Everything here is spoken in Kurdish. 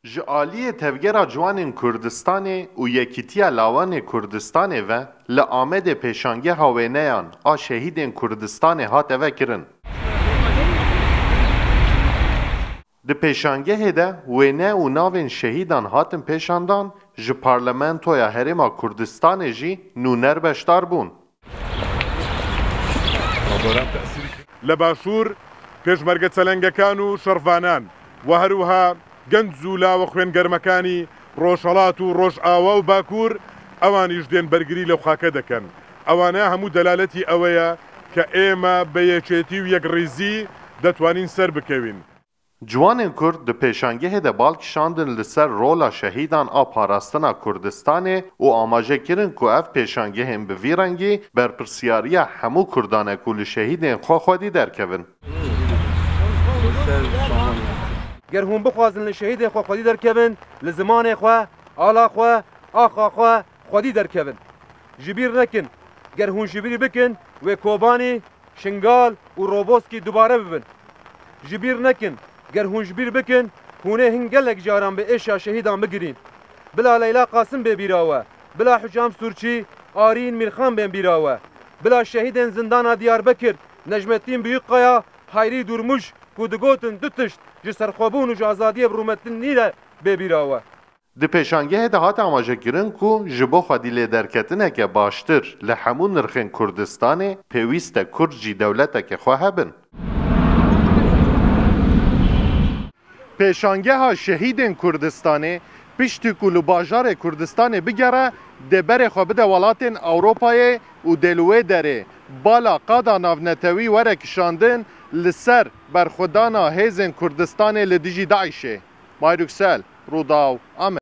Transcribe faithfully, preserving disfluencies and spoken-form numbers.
Ji aliyê Tevgera Ciwanên Kurdistanê û Yekîtiya Lawanê Kurdistanê ve li Amedê pêşangeha wêneyan a şehîdên Kurdistanê hate vekirin. Di pêşangehê de wêne û navên şehîdan hatin pêşandan, ji Parlamentoya Herêma Kurdistanê jî nûner beşdar bûn. لە باشوور، پێشمەرگە چەلەنگەکان و شەڕڤانان و هەروەها گەنج و لاوە خوێنگەرمەکانی ڕۆژهەڵات و ڕۆژئاوا و باکوور، ئەوانیش دێن بەرگری لەو خاکە دەکەن. ئەوانە هەموو دەلالەتی ئەوەیە کە ئێمە بە یەکێتی و یەکڕیزی دەتوانین سەر بکەوین. Ciwanên Kurd di pêşangehê de bal kişandin li ser rola şehîdan a parastina Kurdistanê û amaje kirin ku ev pêşangehên bi vî rengî berpirsiyariya hemû Kurdan e ku li şehîdên xwe xwedî derkevin. Ger hûn bixwazin li şehîdên xwe xwedî derkevin, li zimanê xwe, ala xwe, axa xwe xwedî derkevin. Ji bîr nekin, ger hûn ji bîr bikin, wê Kobanî, Şingal û Roboskî dubare bibin. Ji bîr nekin, ger hûn ji bîr bikin, hûn ê hin gelek caran bi êşa şehîdan bigirîn. Bila Leyla Qasim bê bîra we, bila Hicam Sûrçî, Arîn Mîrxan bên bîra we. Bila şehîdên zindana Diyarbekir, Necmettin Büyükkaya, Hayri Durmuş ku digotin du tişt ji serxwebûn û ji azadiyê bi rûmetin nîne bê bîra we. Di pêşangehê de hate amajekirin ku ji bo xwedî lêderketineke baştir li hemû nirxên Kurdistanê pêwîst e Kurd jî dewleteke xwe hebin. Pêşangeha Şehîdên Kurdistanê piştî ku li bajarê Kurdistanê bigere, dê berê xwe bide welatên Ewropayê û dê li wê derê bala qada navnetewî were kişandin li ser berxwedana hêzên Kurdistanê li dijî DAIŞê. May Yüksel, Rûdaw, Amed.